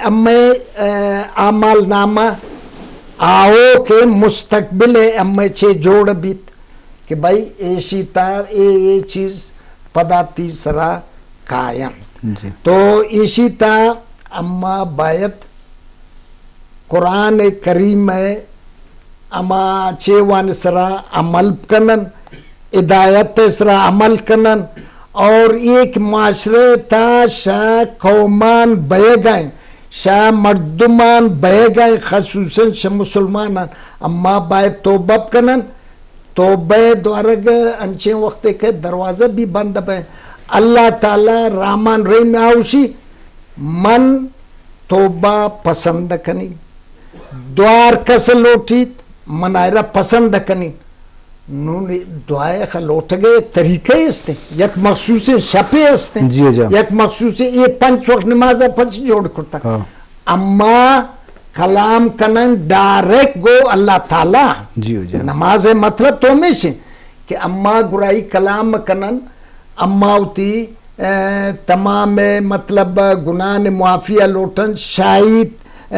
امئے، ء، اعمال نامہ آؤکیں مستقبل ء امئے چے جوڑ بیت کہ بھئی ایشی تا اے، اے چیز پدا تی سرا کاین۔ جی۔ تو ایشی تا اما باید قرآن کریم ء اما چیوان سرا عمل کنن، ہدایت سرا عمل کنن، اور ایک معاشرے تا شہ قومان بیگائیں، شہ مردمان بیگائیں، خصوصاً شہ مسلمانان، اما باید توبہ کنن۔ توبہ دوارگ انچیں وقتے کہ دروازہ بھی بند بیں۔ اللہ تعالی رحمان رحیم آوشی، من توبہ پسند کنی۔ دوار کس لوٹیت، من آئرا پسند کنی۔ نون دعائے خ لوٹگے یک طریقے استے، یک مخصوص شپے استے، جی جا۔ یک مخصوص اے پنچ وقت نماز پنچ جوڑ کرتا۔ ہاں۔ اما کلام کنن ڈائریکٹ گو اللہ تعالی۔ جی جا۔ نماز مطلب تو ہمیش کہ اما گرائی کلام کنن، اما وتی، ء، تمام مطلب گناہ معافی لوٹن، شاہی، ء،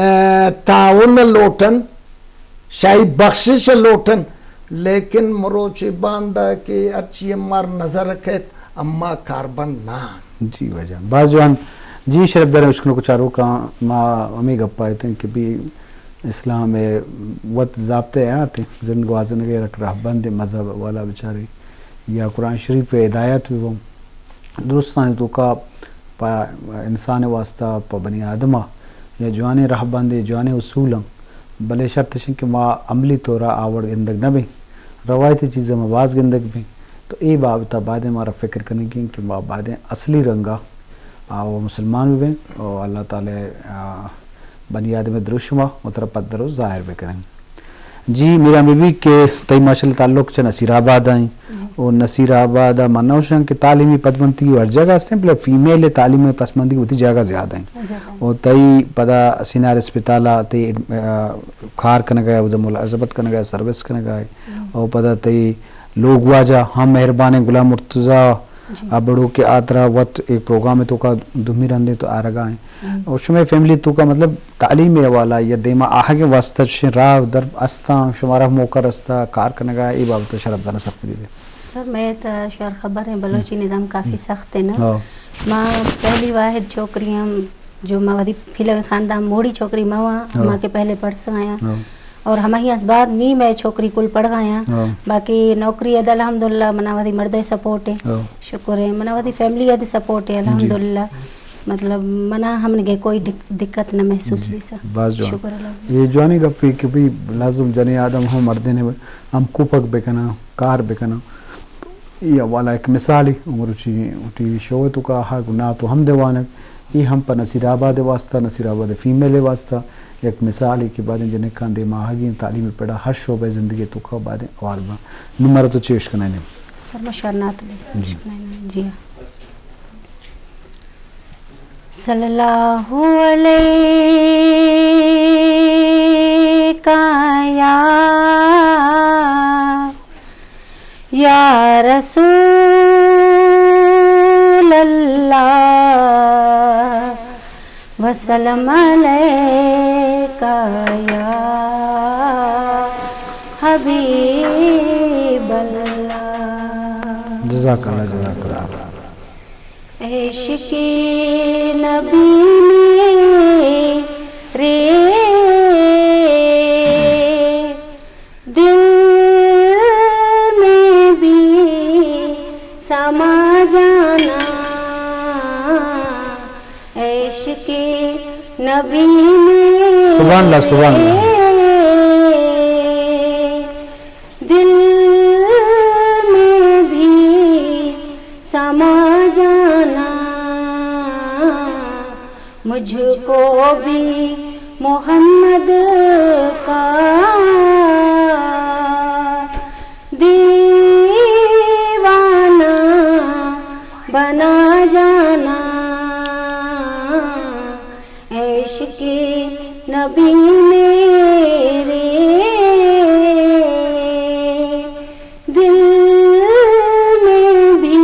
تعاون لوٹن، شاہی بخشش لوٹن، لیکن مروچی باندا کہ ہرچی مار نظر کیت، اما کاربند نہ۔ جی واجہ، باز جوان۔ جی شرف دار اشکنوک چاروکاں، ما ہمے گپا اتیں کہ بھی اسلام ء وت ضابطہ ء آتے، زند گوازنگ ء یک رہبند مذہب والا بچارے یا قرآن شریف ء ہدایت بہ بوں۔ درستانی توکا پہ انسان ء واسطہ، پہ بنی آدم ء یا جوانیں رہبندے، جوانیں اصول ہم، بلے شرط اش انت کہ ما عملی طور ء آوڑ گندگ نہ بیں، روایتی چیز ء ما باز گندگ بیں۔ تو اے بابت ء بائدیں مارا فکر کنگی انت کہ ما بائدیں اصلی رنگ ء آ و مسلمان بہ بیں و اللہ تعالی، آ، بنی آدم دروشم ء مترا پدر و ظاہر بکنیں۔ جی میران بی بی کہ تئی ماشاءاللہ تعلق چہ نصیر آباد ء انت و نصیر آباد ء من نوشاں کہ تعلیمی پدمنتی ہر جگہ است انت، بلے فیمیل تعلیم پسماندگی وتی جگہ زیادہ انت۔ زیادہ انت۔ و تئی پدا سینار اسپتال ء تئی، آ، کار کنگ ء، اودا ملازمت کنگ ء، سروس کنگ ء، جی۔ و پدا تئی لوگ واجہ ہم مہربانیں غلام مرتضی جی۔ ابڑو کہ آ ترا وت ایک پروگرام توکا دومی رندے تو آرگا ہیں۔ جی۔ اور شمے فیملی توکا مطلب تعلیم حوالہ یا دیما آہگے واسطہ چشیں راہ در استاں، شمارا موقع رستا کار کنگا، اے بابت شرف دانا سرپدی دے۔ سر، میں تو شوار خبر ہیں، بلوچی نظام کافی سخت ہے نا۔ ہاں۔ ماں پہلی واحد چھوکری ہم جو ما وتی پیلویں خاندان موڑی چھوکری ما واں، ہاں۔ ہما کہ پہلے پڑھسا آیاں۔ ہاں۔ اور ہماہی اسباب نی مئے چھوکری کل پڑھگا آیاں۔ ہاں۔ باقی نوکری اد الحمدللہ منا وتی مردے سپورٹ ہے۔ ہاں۔ شکر ہے۔ منا وتی فیملی اد سپورٹ ہے جی۔ الحمدللہ۔ مطلب منا ہم نگے کوئی دک-، دقت نہ محسوس جی۔ بیسا۔ باز جوان۔ شکر اللہ۔ یہ جوانی گپی کہ بھی لازم جنے آدم ہم مردے نے ہم کوپک بکنا، کار بکنا۔ اے حوالہ یک مثالے، مروچی ٹی وی شو ء توکا آہگ و نعت و ہم دیوانگ، اے ہم پہ نصیر آباد ء واسطہ، نصیر آباد ء فیمیل ء واسطہ یک مثالے کہ باریں جنکاں دیما آہگیں تعلیم ء پڑا ہر شعبہ زندگی ء توکا باریں اوار باں۔ نوں مارا تو چے اشکنائینے؟ سر ما شر نعت لے جی۔ اشکنائینے۔ جی ہاں۔ صلی اللہ علیک یا، یا رسول اللہ، وسلم علیک یا حبیب اللہ۔ جزاک اللہ، جزاک اللہ۔ عشق نبی میرے دل میں بھی سما جانا، عشق نبی میرے سبحان اللہ، سبحان اللہ۔ دل میں بھی سما جانا، مجھ کو بھی محمد کا دیوانہ بنا جانا۔ عشق نبی میرے دل میں بھی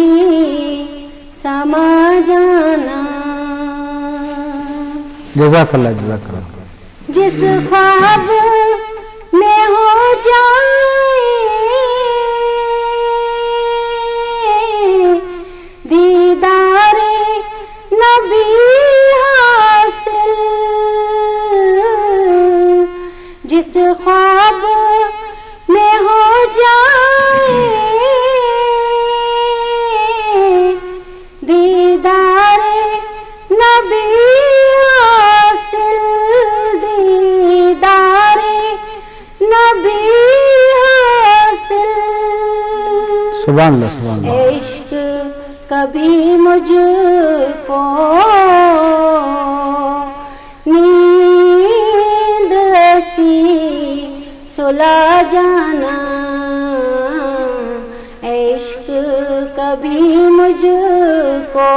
سما جانا۔ جزاک اللہ، جزاک اللہ۔ جس خواب میں ہو جائے دیدار نبی حاصل، جس خواب میں ہو جائے دیدار نبی حاصل، دیدار نبی حاصل۔ سبحان اللہ، سبحان اللہ۔ عشق کبھی مجھ کو نیند ایسی سلا جانا، عشق کبھی مجھ کو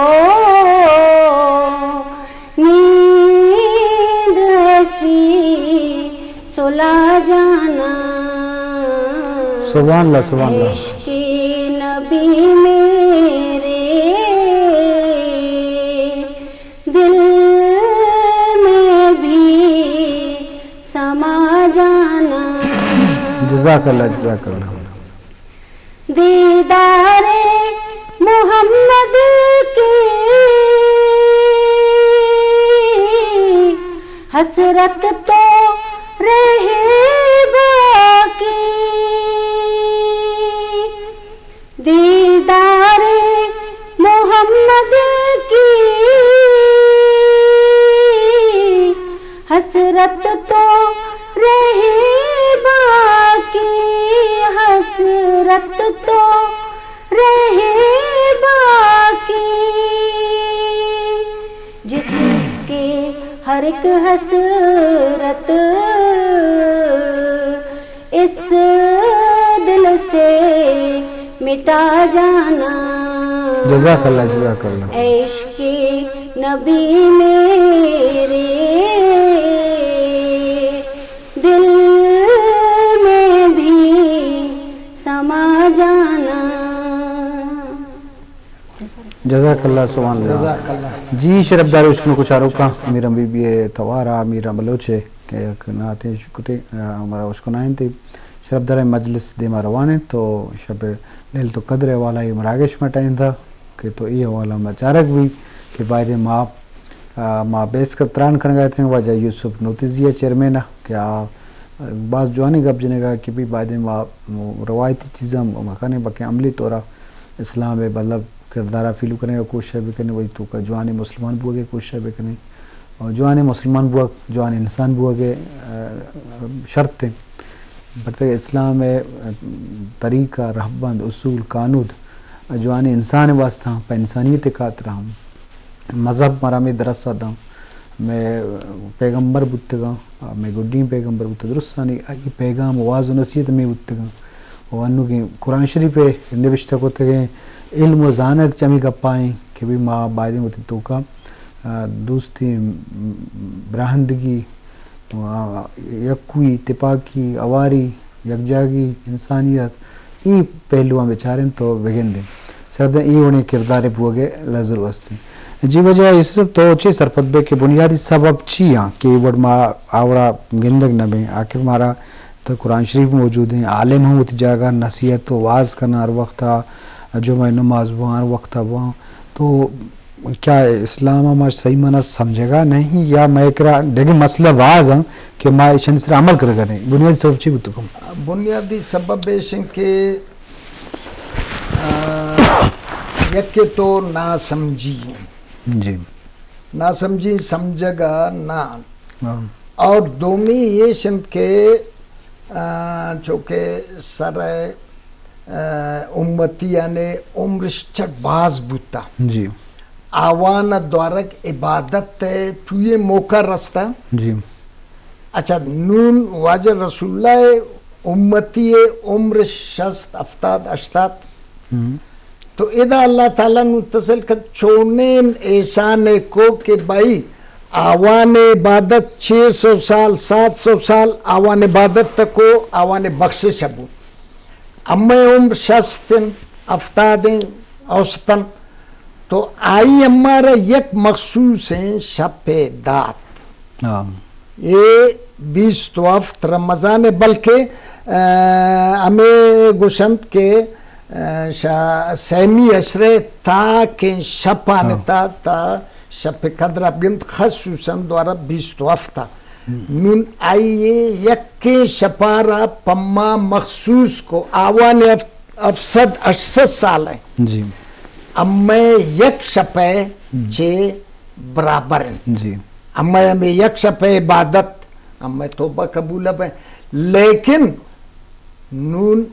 نیند ایسی سلا جانا۔ سبحان اللہ، سبحان اللہ۔ عشق نبی میرے دل میں بھی سما جانا۔ جزاک اللہ، جزاک اللہ۔ دیدار محمد کی حسرت تو رہے باقی، دیدار محمد کی حسرت تو رہے باقی، حسرت تو رہے باقی، جس کے ہر ایک حسرت اس دل سے مٹا جانا۔ جزاک اللہ، جزاک اللہ۔ عشق نبی میرے دل میں بھی سما جانا۔ جزاک اللہ، سبحان اللہ۔ جزاک اللہ۔ جی، شرفدار اشکنوک ءُ چاروکاں، میرم بی بی ءِ توار ءَ میرم بلوچ ءِ کہ یک نعتے اشکتے، آ، مارا اشکنائینتے۔ شرفدار ءِ مجلس دیما روان انت، تو شب لیلۃ القدر ءِ حوالہ ءَ مراگش ما ٹاہینتا کہ تو اے حوالہ ما چارگ بی کہ بایدیں ما، آ، ما بیسک ءَ تران کنگا اتیں واجہ یوسف نوتیزی ءِ چیئرمین ءَ کہ آ باز جوانیں گپ جنگا کہ بی بایدیں ما روایتی چیزاں مکنیں، بلکہ عملی طورا اسلام ءِ مطلب کردارا فیلو کنگ ءِ کوشش بکنیں، وتی توکا جوانیں مسلمان بوگ ءِ کوشش بکنیں، اور جوانیں مسلمان بوگ، جوانیں انسان بوگ ءِ، آ، شرط انت۔ پرچہ اسلام ءِ طریقہ، رہبند، اصول، کانود جوانیں انسان ءِ واسطہ، پہ انسانیت ءِ خاطر ہم مذہب مارا ہمے درس ءَ داں، مئے پیغمبر بوتگاں، مئے گڈی پیغمبر بوتگ، درستانی آئی پیغام، واز ءُ نصیحت ہمے بوتگاں۔ ءُ انوگیں قرآن شریف ءَ نبشتہ کتگیں علم ءُ زانگ چہ ہمے گپا ایں کہ بی ما بایدیں وتی توکا، آ، دوستی، م، براہندگی، آ، یکوئی، تپاکی، اواری، یکجاگی، انسانیت، اے پہلواں بچاریں تو بگندیں۔ شاید اے وڑیں کردارے بوگ ءِ لازم است انت۔ جی واجہ یوسف، تو چے سرپد بئے کہ بنیادی سبب چی آں کہ اے وڑ ما آ وڑا گندگ نہ بیں؟ آخر مارا تو قرآن شریف موجود ہیں، عالم ہم وتی جاگہ نصیحت ءُ واز کناں ہر وقتا، جمعہ نماز بواں ہر وقتا بواں، تو کیا اسلام ءَ ما صحیح معنی سمجھگا نہیں یا مئے کرا دگہ مسئلہ باز ہیں کہ ما ایشانی سرا عمل کرگا نہیں؟ بنیادی سبب چی بوتگ؟ بنیادی سبب ایش ہیں کہ، آ، یکے تو ناسمجھی ہیں۔ جی۔ ناسمجھی سمجھگا نہ۔ ہاں۔ اور دومی ایش انت کہ، آ، چونکہ سر، آ، امتیانی عمرش چٹ باز بوتا۔ جی۔ آوان دوارگ عبادت ءِ ٹوئیں موقع رستا۔ جی۔ اچھا، نون واجہ رسول اللہ ءِ امتی ءِ عمر شست، ہفتاد، ہشتاد۔ ہم۔ تو ادا اللہ تعالیٰ نوں تسل کت، چونیں احسان کو کہ بھائی آوان عبادت چھ سو سال، سات سو سال آوان عبادت تکو، آوان بخشش بو۔ امئے عمر شست انت، ہفتاد انت، اوسطن۔ تو آئی امارا یک مخصوصیں شپے دات۔ ہاں۔ اے بیست و ہفت رمضان ء، بلکہ، آ، ہمے گوشنت کہ، آ، شا-، سیمی عشرے تاکیں شپان ہاں۔ تا، تا شپ قدر ء بگند، خصوصاً دوارہ بیست و ہفت ء۔ ہم۔ نون آئی یکیں شپارا پما مخصوص کو، آوان ء ہفت سد ہشت سد سال ہیں۔ جی۔ امے یک شپے ہم۔ چے برابر ہیں۔ جی۔ امے، امے یک شپے عبادت، امے توبہ قبول بے۔ لیکن نون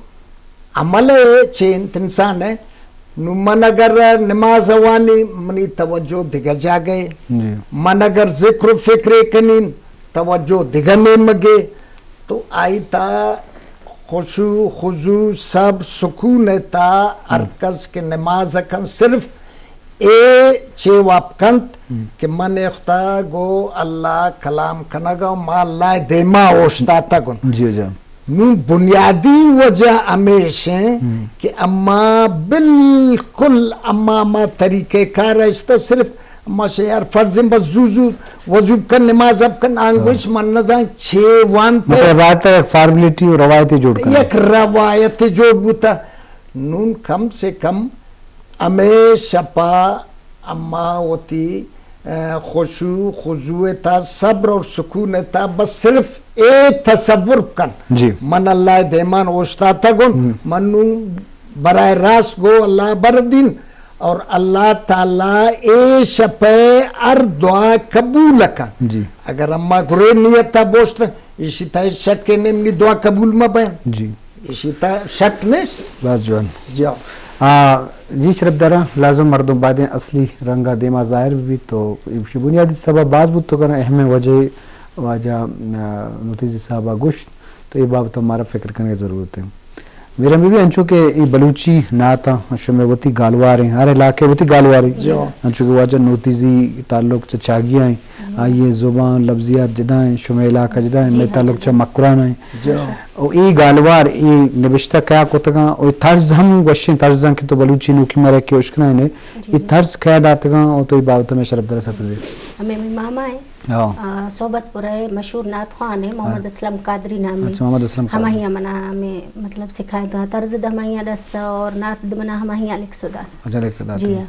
عمل چے انت انسان ہے، نون من اگر نماز وانی، منی توجہ دگہ جاگہ ہے۔ جی۔ من اگر ذکر و فکر کنین، توجہ دگہ نیمگے۔ تو آئی تا خشوع، خضوع، صبر، سکون تا ہر ہم۔ کس کہ نماز کن، صرف اے چے واب کنت ہم۔ کہ من اختا گو اللہ کلام کنگا، ما اللہ دیما اوشتاتگن۔ جی جان۔ نوں بنیادی وجہ ہمیش ہیں ہم۔ کہ اما بالکل اما ما طریقہ کار اشتا، صرف ماشاء یار، فرض بس زو زو وضو کن، نماز اب کن، آنگوش ہاں۔ من نزان چے وانتے۔ مطلب، بات ہے، ایک فارمیلٹی اور روایتی جوڑ کن۔ یک روایت جوڑ بوتا۔ نون کم سے کم ہمے شپا اما وتی، اے، خشوع، خضوع تا، صبر اور سکون تا، بس صرف اے تصور کن۔ جی۔ من اللہ دیمان اوشتاتا گن، ہم۔ من نون براہ راست گو اللہ بر دین۔ اور اللہ تعالی اے شپے ہر دعا قبول کن۔ جی۔ اگر اما گرے نیت تا بوشت، ایشی تا شک کے نیم نی دعا قبول مہ بین۔ جی۔ ایشی تا شک نیست۔ باز جوان۔ جی ہاں۔ آ، جی شرپ دارا، لازم مردم بایدیں اصلی رنگا دیما ظاہر بی تو ایشی بنیادی سبب باز بوت تو کنا، اہم وجہ واجہ، آ، نوتیزی صاحبا گوشت، تو اے بابت مارا فکر کرنے ضرورت ہے۔ میرا بی بی انچو کہ اے بلوچی نعت آں، شمئے وتی گالوار ایں، ہر علاقے وتی گالوار ایں۔ جو۔ انچو کہ واجہ نوتیزی تعلق چہ چاگیا ایں، ہم۔ آئی زبان، لفظیات جدا ایں، شمئے علاقہ جدا ایں، جی مئے ہاں، تعلق جی چہ ہاں۔ مکران ایں۔ جو۔ او اے گالوار، اے نبشتہ کیا کتگاں، او اے طرز ہم گوشیں طرزاں کہ تو بلوچی نوکی مرے کہ اشکنائیں نے، جی اے جی۔ طرز کیا داتگاں، او تو اے بابت میں شرپ درس اتدے۔ ہمیں ماما ایں۔ ہاں۔ آ، صحبت پورہ مشہور نعت خوان ہے، محمد ہاں۔ اسلم قادری نامی۔ اچھا، محمد اسلم قادری۔ ہماہی منا ہمیں، مطلب، سکھائے دا، طرز دماہی دس اور نعت دمنا ہماہی لکھ سو داس۔ اچھا، لکھ داس۔ جی ہاں۔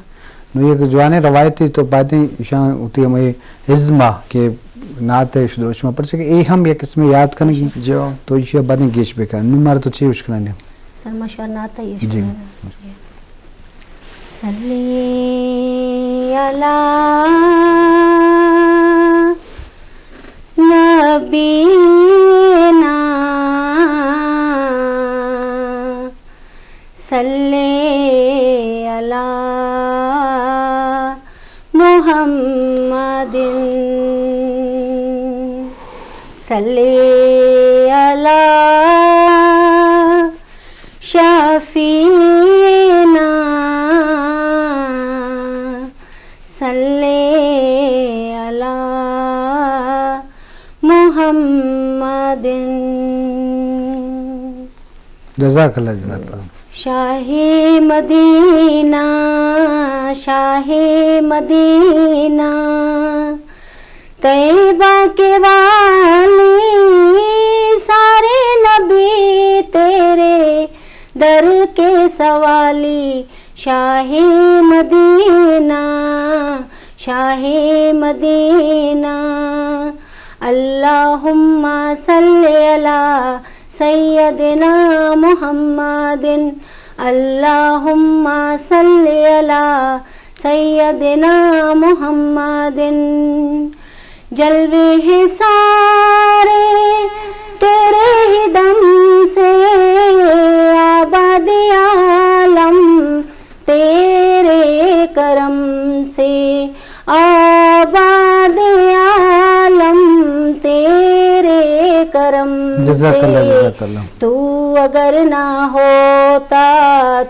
نو یک جوانے روایتی تو بایدیں ایشاں ہوتی ہمیں ازما کہ نعت ہے شدو شما، پرچہ کہ اے ہم یک قسم یاد کنگی۔ جی ہاں۔ تو ایشی بایدیں گیش بکن۔ نو مارا تو چی اشکنانی؟ سر مشور نعت ہے جی۔ اشکنانی۔ صلی علی نبینا، صلی علی محمد، صلی علی شفیعنا، صلی علی محمد۔ جزاک اللہ، جزاک اللہ۔ شاہ مدینہ، شاہ مدینہ، طیبہ کے والی، سارے نبی تیرے در کے سوالی۔ شاہ مدینہ، شاہ مدینہ، اللہم صل علی سیدنا محمد، اللہم صل علی سیدنا محمد۔ جلوے ہیں سارے تیرے ہی دم سے، آباد عالم تیرے کرم سے، آباد عالم تیرے کرم جزاک اللہ، سے۔ جزاک اللہ۔ تو اگر نہ ہوتا،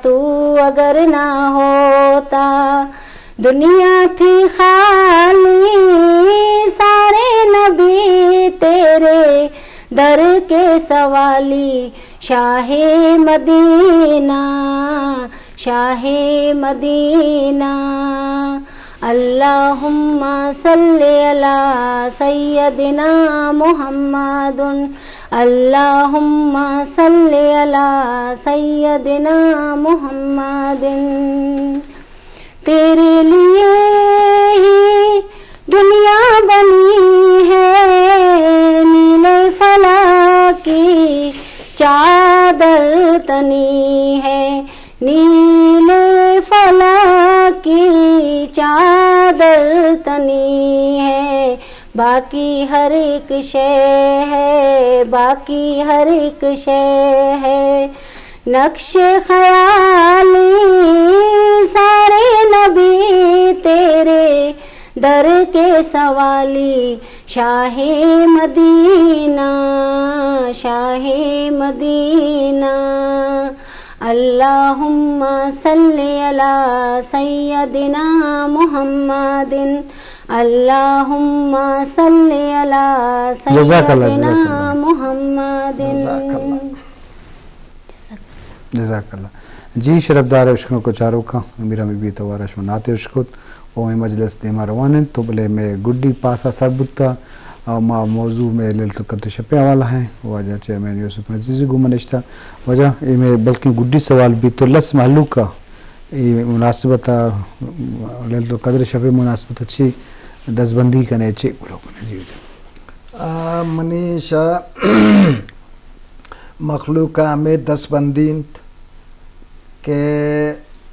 تو اگر نہ ہوتا، دنیا تھی خالی، سارے نبی تیرے در کے سوالی۔ شاہ مدینہ، شاہ مدینہ، اللهم صل على سيدنا محمد، اللهم صل على سيدنا محمد۔ تیرے لیے ہی دنیا بنی ہے، نیلے فلاح کی چادر تنی ہے، نیلے فلاح کی چادر تنی ہے، باقی ہر ایک شے ہے، باقی ہر ایک شے ہے۔ نقش خیالی سارے نبی تیرے در کے سوالی، شاہ مدینہ، شاہ مدینہ۔ اللهم صل على سيدنا محمد، اللهم صل على جزاک اللہ، سيدنا جزاک اللہ۔ محمد۔ جزاک اللہ۔ جزاک اللہ۔ جی شرفدار اشکنوک و چاروکاں، میرا میں بی توارا شما ناتے اشکت و اے مجلس دیما روان انت، تو بلے میں گڈی پاسا سر بوتا، او ما موضوع میں لیلۃ القدر شپے حوالہ ہیں، واجہ چیئرمین یوسف عزیزی گو منشتا۔ واجہ اے میں بلکیں گڈی سوال بی تو لس مہلوکا اے مناسبت ء لیلۃ القدر شپ ء مناسبت ء چی دزبندی کنے، چی گلو کنے؟ جی۔ آ، منی شا مخلوق ء ہمے دزبندی انت کہ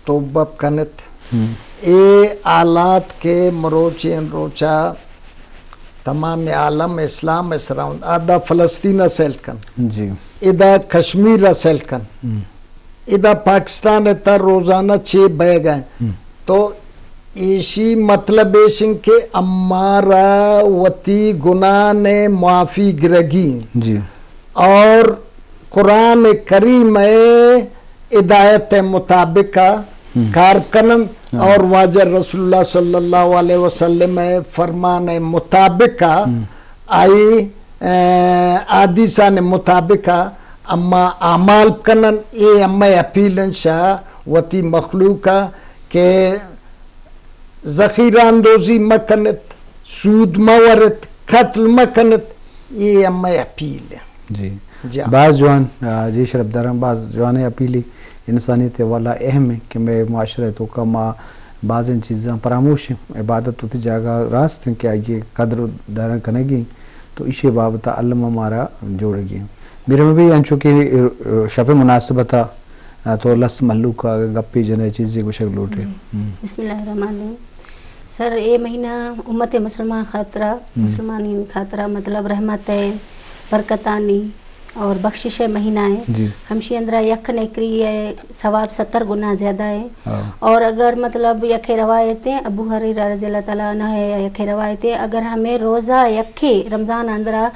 توبہ کنت۔ ہم۔ اے حالات کہ مروچین روچا تمام عالم اسلام ء سرا انت۔ ادا فلسطین ء سیل کن۔ جی۔ ادا کشمیر ء سیل کن۔ ہم۔ ادا پاکستان ء تہ روزانہ چے بئیگ ء انت۔ ہم۔ تو ایشی مطلب ایش انت کہ امارا وتی گناہ ء معافی گرگی انت۔ جی۔ اور قرآن کریم ء ہدایت ء مطابق ء ہم۔ کار کنن ہاں۔ اور واجہ رسول اللہ صلی اللہ علیہ وسلم ء فرمان ء مطابق ء ہم۔ آئی، اے، حدیثان مطابق ء اما اعمال کنن۔ اے امئے اپیل انت شہ وتی مخلوق ء کہ ذخیرہ اندوزی مکنت، سود مورت، قتل مکنت۔ اے امئے اپیل انت۔ جی۔ جی۔ باز جوان، آ، جی شرفداراں، باز جوانیں اپیلے انسانیت ء والا اہم انت کہ مئے معاشرہ ء توکا ما بازیں چیزاں پراموش ایں۔ عبادت وتی جاگہ راست انت کہ آئی ء قدر ء داران کنگی انت، تو ایشی بابت ء الم ء مارا جوڑگی انت۔ میرے میں بھی انچو کہ شپ ء مناسبت ء تو لس مہلوک ء گپے جنے چیزے گوشگ لوٹے۔ جی۔ ہم۔ بسم اللہ الرحمن الرحیم۔ سر، اے مہینہ امت مسلمان خاطرہ، ہم۔ مسلمانین خاطرہ مطلب رحمت ء، برکتانی اور بخشش ء مہینہ ء۔ جی۔ ہمشی اندرا یک نیکری ء ثواب ستر گنا زیادہ ء۔ ہاں۔ اور اگر مطلب یکے روایت ء، ابو ہریرہ رضی اللہ تعالی عنہ ء یکے روایت ء، اگر ہمے روزہ یکے رمضان اندرا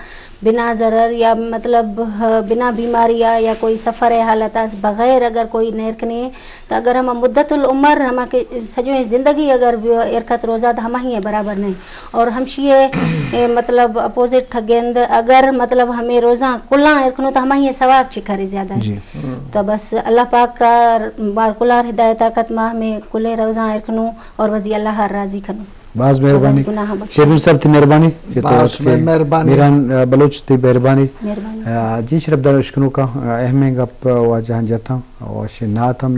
بنا ضرر یا مطلب، ہا، بنا بیماری یا، یا کوئی سفر ء حالت اس بغیر اگر کوئی نیر کنے، تو اگر ہما مدت العمر، ہما کہ سجویں زندگی اگر بھی ایر کت روزہ تو ہماہی ء برابر نہیں۔ اور ہمشی ء، اے، مطلب اپوزٹ تھگند، اگر مطلب ہمیں روزہ کلاں ایر کنو تو ہماہی ء ثواب چی کرے زیادہ ہے۔ جی۔ تو بس اللہ پاک کا بار کلار ہدایت آکت ما ہمیں کلے روزہ ایر کنو اور وزی اللہ راضی کنو۔ باز مہربانی۔ گناہ بخش۔ شیرین صاحب، تئی مہربانی کہ تو باز وت کے مہربانی۔ میران، آ، بلوچ، تئی مہربانی۔ مہربانی۔ آ، جی شرفدار اشکنوکاں، آ، اہمیں گپ، آ، واجہاں جتاں، آ، وشیں نعت ہم